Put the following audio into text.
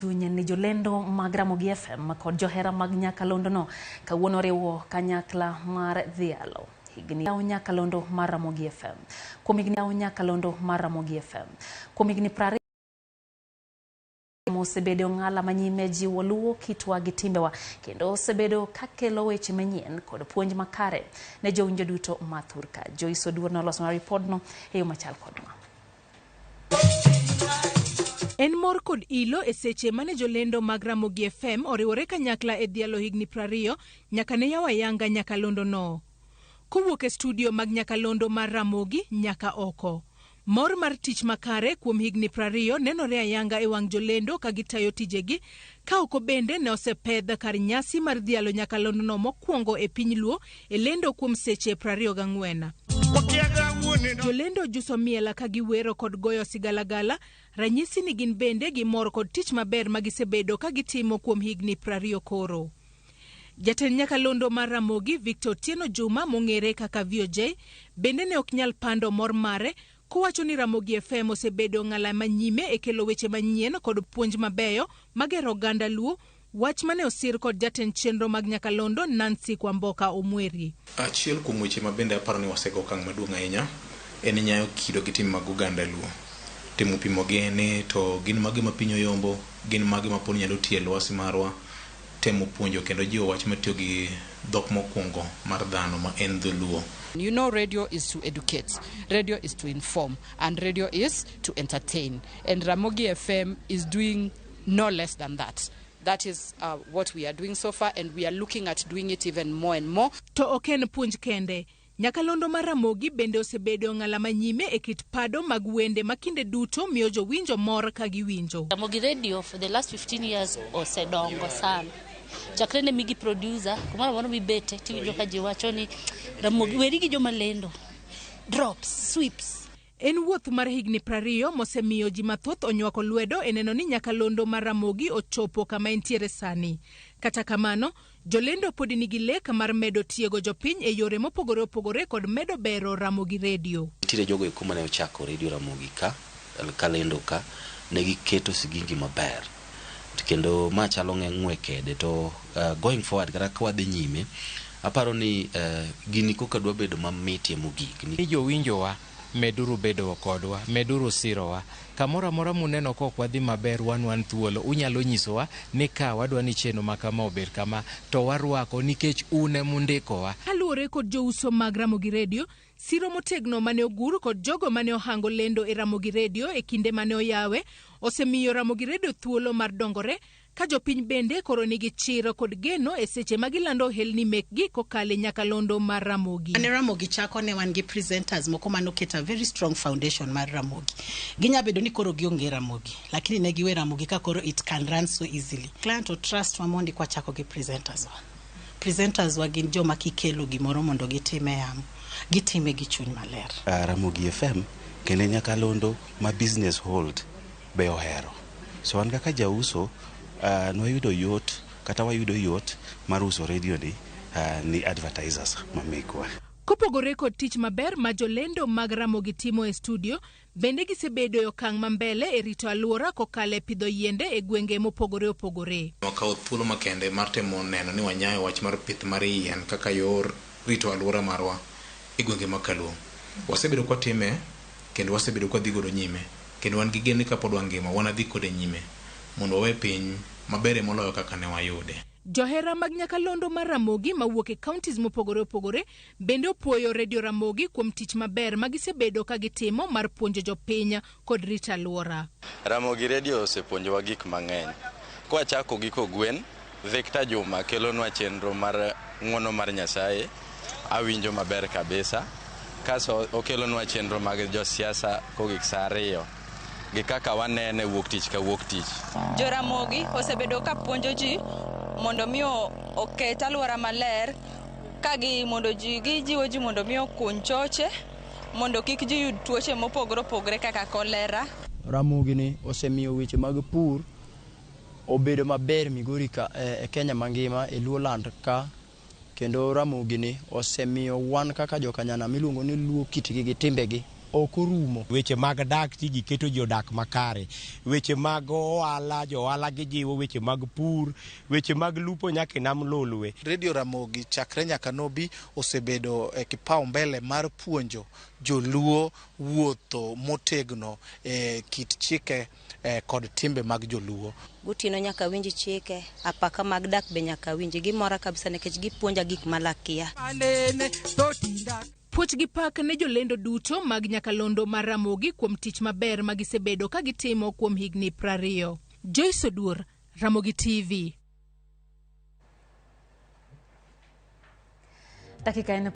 Chuny ni jolendo mag Ramogi FM kod johera mag nyakalondo kawuono oriwo kanyakla mar dhialo higni nyakalondo mar Ramogi FM kuom higni nyakalondo mar Ramogi FM kuom higni 20 osebedo ong'ala manyime jiwo luwo kitwa gi timbewa kendo osebedo kakelo weche manyien kod puonj makare ne jowinjo duto ma thurka. Joyce Oduor noloso ripodno e yo machal kod ma. En mor kod ilo e seche mane jolendo mag Ramogi FM oriwore kanyakla e dhialo higni 20 nyaka ne yaw ayanga nyakalondo no. Kowuok e studio mag nyakalondo mar Ramogi nyaka oko. Mor mar tich makare kuom higni 20 nenore ayanga e wang' jolendo ka gitayo tijegi, ka oko bende ne osepedh kar nyasi mar dhialo nyakalondo no mokwongo e piny Luo e lendo kuom seche 24. Jolendo juso miel ka giwero kod goyo sigalagala, ranyisi ni gin bende gimor kod tich maber ma gisebedo ka gitimo kuom higni 20 koro. Jatend nyakalondo mar Ramogi Victor Otieno Juma mong'ere kaka VOJ bende ne ok nyal pando mor mare kowacho ni Ramogi FM osebedo ng'ala manyime e kelo weche manyien kod puonj mabeyo magero oganda Luo, wach mane osir kod jatend chenro mag nyakalondo Nancy Kwamboka Omweri. Achiel kuom weche ma bende aparo ni wasego okang' maduong' ahinya en nyayo kido gi tim mag oganda Luo. Temo pimo gi ni to gin mage ma piny oyombo, gin mage ma pod nyalo tiyo e lwasi marwa, temo puonjo kendo jiwo wach matiyo gi dhok mokwongo mar dhano ma en dholuo. You know, radio is to educate, radio is to inform, and radio is to entertain. And Ramogi FM is doing no less than that. That is what we are doing so far, and we are looking at doing it even more and more. To ok en puonj kende. Nyakalondo mar Ramogi bende osebedo ng'ala manyime e kit pado mag wende ma kinde duto miyo jowinjo mor ka giwinjo. Ramogi Radio for the last 15 years osedongo sana. Chakre ne migi producer, kumoro amora mibete tiwinjo ka ji wacho ni Ramogi weri gi joma lendo. Drops, sweeps. En wuoth mar higni 20 mosemiyo ji mathoth onywako lwedo e neno ni nyakalondo mar Ramogi ochopo kama entiere sani. Kata kamano, jolendo pod nigi lek mar medo tiego jopiny e yore mopogore opogore kod medo bero Ramogi Radio. Nitiere jogo eko mane ochako Radio Ramogi ka, kalendo ka, ne giketo sigingi maber. Kendo ma chalo ng'we kede to going forward kata ka wadhi nyime, aparo ni gini koka dwa bedo mamitie mogik. Ni jowinjowa, meduru bedo kodwa, meduru sirowa. Kamoro amora muneno ka ok wadhi maber, wan thuolo. Unyalo nyisowa ni ka wadwa ni chenro ma kama obed kama, to warwako nikech un emundikowa. Kaluwore kod jouso mag Ramogi Radio, siro motegno mane ogur kod jogo mane ohango lendo e Ramogi Radio e kinde mane oyawe, osemiyo Ramogi Radio thuolo mar dongore, ka jopiny bende koro nigi chir kod geno e seche ma gilando ohelni mekgi kokalo e nyakalondo mar Ramogi. Mane Ramogi chako ne wan gi presenters moko manoketo a very strong foundation mar Ramogi. Ginya bedo ni koro gionge Ramogi, lakini ne giwe Ramogi ka koro it can run so easily. Client o trust wa mondi kwachako gi presenters wa. Presenters wa gin joma kikelo gimoro mondo gitime yamo, gitime gi chuny maler. Ramogi FM kendo en nyakalondo ma business hold be ohero. So wan kaka jauso nwayudo yot kata wayudo yot mar uso radio ni ni advertisers mamekwa. Kopogore kod tich maber ma jolendo mag Ramogi timo e studio, bende gisebedo e okang' mambele e rito alwora kokalo e pidho yiende e gwenge mopogore opogore. Wakawo thuolo makende mar temo neno ni wanyayo wach mar pith mar yien kaka yor rito alwora marwa e gwenge mag Kaluo. Wasebedo kwatime kendo wasebedo kwadhi godo nyime kendo wan gi geno ni kapod wangima wanadhi kode nyime mondo wawe piny maberie moloyo kaka ne wayude. Johera mag nyakalondo mar Ramogi mawuok e counties mopogore opogore bende opuoyo Radio Ramogi kuom tich maber ma gisebedo ka gitimo mar puonjo jopiny kod rito alwora. Ramogi Radio osepuonjowa gik mang'eny. Kwachako gi kogwen, Victor Juma kelonwa chenro mar ng'uono mar Nyasaye, awinjo maber kabisa. Kaso okelonwa chenro mag josiasa kogik saa 2 gi kaka wanene wuok tich ka wuok tich. Joramogi osebedo ka puonjo ji mondo mi oket alwora maler, ka gi mondo ji gijiwo ji mondo mi okuny choche mondo kik ji yud tuoche mopogore opogore kaka kolera. Ramogi ni osemiyo weche mag pur obedo maber Migori ka e Kenya mangima e Luoland ka, kendo Ramogi ni osemiyo wan kaka jokanyanam miluongo ni Luo kitgi gi timbegi. Ok orumo. Weche mag dak ti giketo ji odak makare. Weche mag ohala, jo ohala gijiwo weche mag pur, weche mag lupo nyaka e nam Lolwe. Radio Ramogi chakre nyaka nobi osebedo e kipaumbele mar puonjo joluo wuotho motegno e kit chike kod timbe mag joluo. Gotieno nyaka winj chike, apaka mag dak be nyaka winji. Gimora kabisa nikech gipuonja gik malakia. Puoch gi pak ne jolendo duto mag nyakalondo mar Ramogi kuom tich maber ma gisebedo ka gitimo kuom higni 20. Joyce Oduor, Ramogi TV. Dakika en